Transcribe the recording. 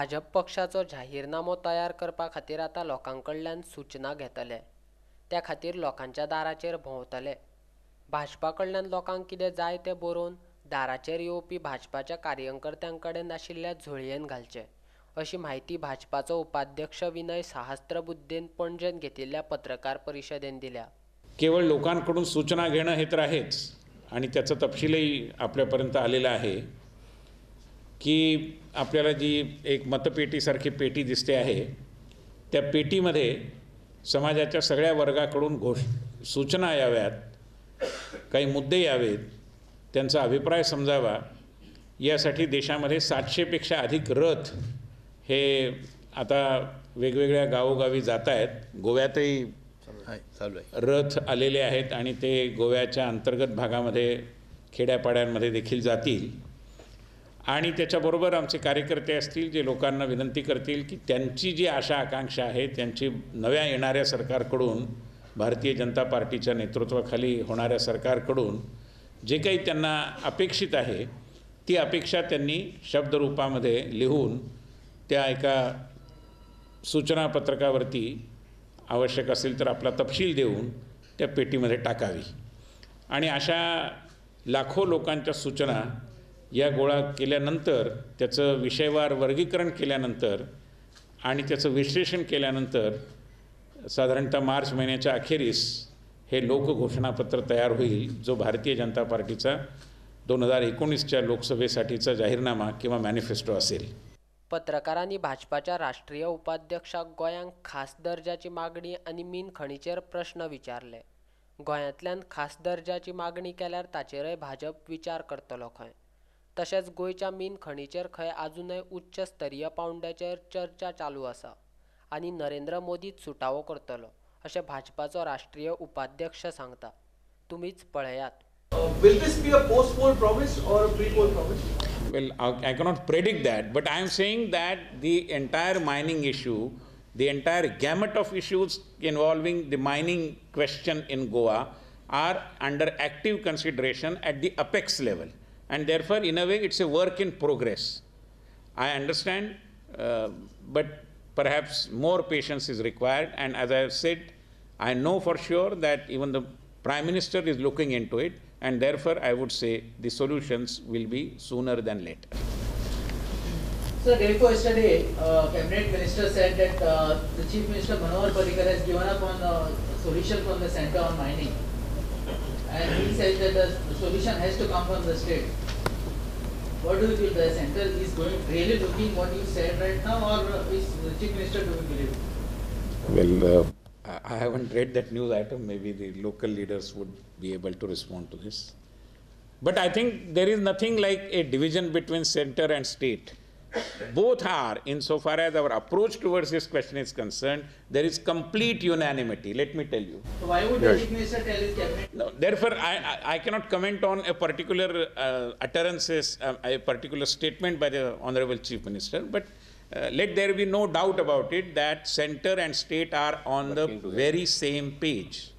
भाजप पक्षाचो जाहीरनामो तयार करपा खातीर आतां लोकां कडल्यान सूचना घेतले. त्या खातीर लोकांच्या दाराचेर भोंवतले. भाजपा कडल्यान लोकांक कितें जाय तें बरोवन दाराचेर येवपी भाजपाच्या कार्यकर्त्यां कडेन आशिल्ल्या झोळयेन घालचे, अशी म्हायती भाजपाचो उपाध्यक्ष विनय सहस्त्रबुद्धेन पणजेंत घेतिल्ल्या पत्रकार परिशदेन दिल्या. केवळ लोकांकडून सूचना घेणं हे तर आहेच आणि त्याचा तपशीलही आपल्यापर्यंत आलेला आहे की आपल्याला जी एक मतपेटीसारखी पेटी दिसते आहे त्या पेटीमध्ये समाजाच्या सगळ्या वर्गाकडून सूचना याव्यात, काही मुद्दे यावेत, त्यांचा अभिप्राय समजावा यासाठी देशामध्ये 700 पेक्षा अधिक रथ हे आता वेगवेगळ्या गावोगावी जात आहेत. गोव्यातही रथ आलेले आहेत आणि ते गोव्याच्या अंतर्गत भागामध्ये खेड्यापाड्यांमध्ये देखील जातील. आणि त्याच्याबरोबर आमचे कार्यकर्ते असतील जे लोकांना विनंती करतील की त्यांची जी आशा आकांक्षा आहे, त्यांची नव्या येणाऱ्या सरकारकडून, भारतीय जनता पार्टीच्या नेतृत्वाखाली होणाऱ्या सरकारकडून जे काही त्यांना अपेक्षित आहे ती अपेक्षा त्यांनी शब्दरूपामध्ये लिहून त्या एका सूचनापत्रकावरती आवश्यक असेल तर आपला तपशील देऊन त्या पेटीमध्ये टाकावी. आणि अशा लाखो लोकांच्या सूचना या गोळा केल्यानंतर, त्याचं विषयवार वर्गीकरण केल्यानंतर आणि त्याचं विश्लेषण केल्यानंतर साधारणतः मार्च महिन्याच्या अखेरीस हे लोकघोषणापत्र तयार होईल, जो भारतीय जनता पार्टीचा 2019च्या लोकसभेसाठीचा जाहीरनामा किंवा मॅनिफेस्टो असेल. पत्रकारांनी भाजपाच्या राष्ट्रीय उपाध्यक्षाक गोंयांक खास दर्जाची मागणी आनी मीन खणीचेर प्रश्न विचारले. गोंयांतल्यान खास दर्जाची मागणी केल्यार ताचेरय भाजप विचार करतलो खंय. तशेंच गोंयच्या मीन खणीचेर खंय आजुनय उच्च स्तरीय पावंड्याचेर चर्चा चालू आसा आनी नरेंद्र मोदीच सुटावो करतलो अशें भाजपाचो राष्ट्रीय उपाध्यक्ष सांगता. तुमीच पळयात. Will this be a post-poll promise or a pre-poll promise? Well, I cannot predict that, but I am saying that the entire mining issue, the entire gamut of issues involving the mining question in Goa are under active consideration at the apex level, and therefore in a way it's a work in progress. I understand, but perhaps more patience is required, and as I have said, I know for sure that even the Prime Minister is looking into it, and therefore I would say the solutions will be sooner than later. Sir, day before yesterday, Cabinet Minister said that the Chief Minister Manohar Parrikar has given up on solution from the centre on mining, and he said that the solution has to come from the state. What do you feel the centre is going really looking what you said right now, or is the Chief Minister to be believed? Well, I haven't read that news item. Maybe the local leaders would be able to respond to this. But I think there is nothing like a division between center and state. Both are, insofar as our approach towards this question is concerned, there is complete unanimity, let me tell you. So why would the Chief Minister tell his cabinet? No, therefore, I cannot comment on a particular utterances, a particular statement by the Honorable Chief Minister, but let there be no doubt about it that center and state are on the very same page.